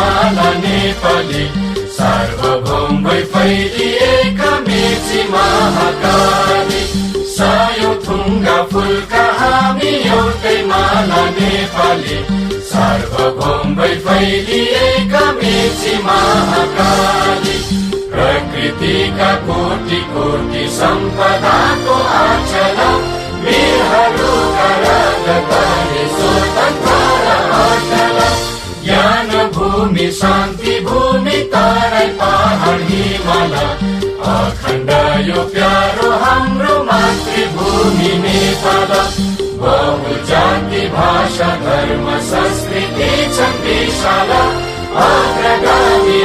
माला नेपाली सार्वभौम भई फैलिएका मेची महाकाली सायौं थुङ्गा फुलका हामी एउटै माला नेपाली सार्वभौम भई फैलिएका मेची महाकाली प्रकृतिका कोटि कोटि सम्पदाको आचल वीरहरूका रगतले स्वतन्त्र अटल ज्ञान भूमि शान्ति भूमि तराई पहाड हिमाल अखण्ड यो प्यारो हाम्रो मातृभूमि नेपाल बहुजाति भाषा धर्म संस्कृति छन् विशाल अग्रगामी